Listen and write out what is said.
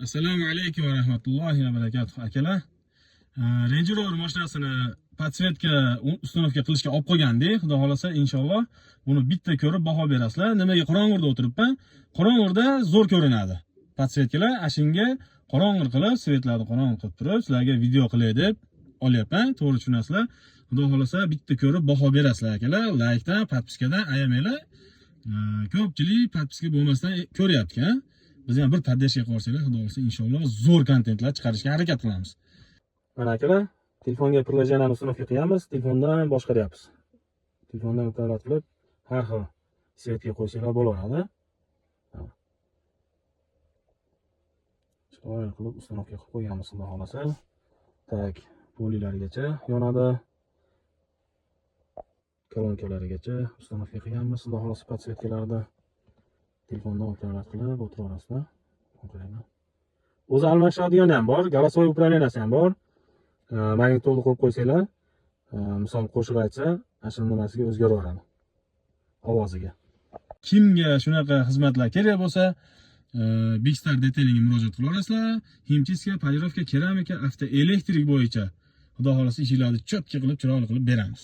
Assalomu alaykum va rahmatullohi va barakatuh, akalar. Range Rover mashinasini подсветка установка qilishga olib qo'ygandik. Xudo xohlasa, inshaalloh buni bitta ko'rib baho berasizlar. Nimaga qorong'uda o'tiribman? Qorong'uda zo'r ko'rinadi. Подсветка lar ashinga qorong'u qilib, свет larni qorong'u qilib turib, sizlarga video qilay deb olyapman. To'g'ri tushunasizlar. Xudo xohlasa, bitta ko'rib baho berasizlar, akalar. Laykdan, подписка dan ayamanglar. Ko'pchilik подписка bo'lmasdan ko'ryapti, ha? Biz ham bir поддержка qilib olsanglar, xudo xohlasa, inshaalloh zo'r kontentlar chiqarishga harakat qilamiz. Mana, akalar, telefonga приложение ni установка qilganmiz, telefondan boshqaryapmiz. Telefondan управлять qilib, har xil свет ga qo'ysanglar bo'laveradi. Ha. Chiroyli qilib установка qilib qo'yganmiz, xudo xohlasa. Так, polilarigacha yonadi. Kolonkalarigacha установка qilganmiz, xudo xohlasa, подсветка larda. Telefondan управлять qilib o'tiraverasizlar. Qaranglar. O'zi almashtiradigan ham bor, голосовой управление si ham bor. Magnitolni qo'yib qo'ysanglar, misol qo'shiq aytsa, ana shu nimasiga o'zgaraveradi. Ovoziga. Kimga shunaqa xizmatlar kerak bo'lsa, Big Star Detailingga murojaat qila olasizlar. Химчистка, полировка, keramika, avtoelektrik bo'yicha xudo xohlasa ishlarni чётко qilib, chiroyli qilib beramiz.